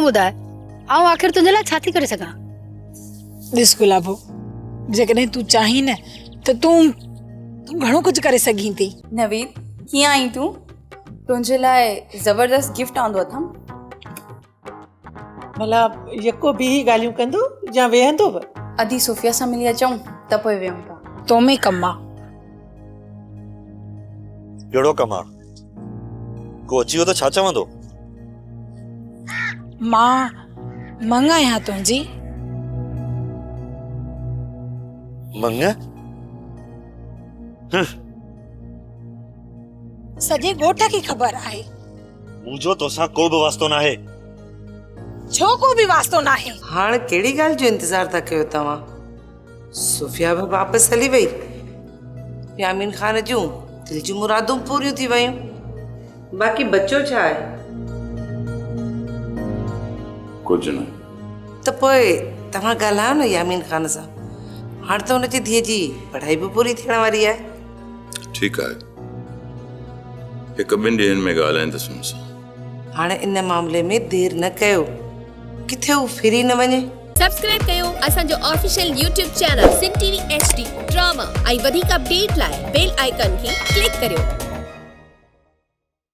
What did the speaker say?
ٻڌاء، آئون آخر تنهنجي لاء ڇا ٿي ڪري سگهان؟ ڏس گلابو، جيڪڏهن تون چاهين نه ته تون تون گهڻو ڪجهه ڪري سگهين ٿي. نويد، ڪيئن آهين تون؟ تنهنجي لاء زبردست گفٽ آندو اٿم. ڀلا يڪو بيهي ڳالهيون ڪندو يا ويهندو به؟ ادي صوفيا سان ملي اچون ته پوء ويهون ٿا. تو ۾ ڪم آ. ڪهڙو ڪم آ؟ ڪو اچي ويو ته ڇا چوندو؟ مان مڱ آهيان تنهنجي. مڱ؟ هه. سڄي ڳوٺ کي خبر آهي. منهنجو توسان ڪو به واسطو ناهي. ڇو ڪو به واسطو ناهي؟ هاڻ ڪهڙي ڳالهه جو انتظار ٿا ڪيو توهان؟ صوفيا به واپس هلي وئي. يامين خان جون دل جون مرادون به پوريون ٿي ويون. باقي بچو ڇا آهي؟ ڪجهه نه. ته پوء توهان ڳالهايو نه يامين خان سان. هاڻ ته هن جي ڌيء جي پڙهائي به پوري ٿيڻ واري آهي. ٺيڪ آهي. هڪ ٻن ڏينهن ۾ ڳالهائيندس هن سان. هاڻي ان معاملي ۾ دير نه ڪيو، ڪٿي هو ڦري نه وڃي. سبسڪرائب ڪيو اسان جو official YouTube channel Sindh T V H D drama ۽ وڌيڪ اپڊيٽ لاء بيل آئيڪان کي ڪلڪ ڪريو.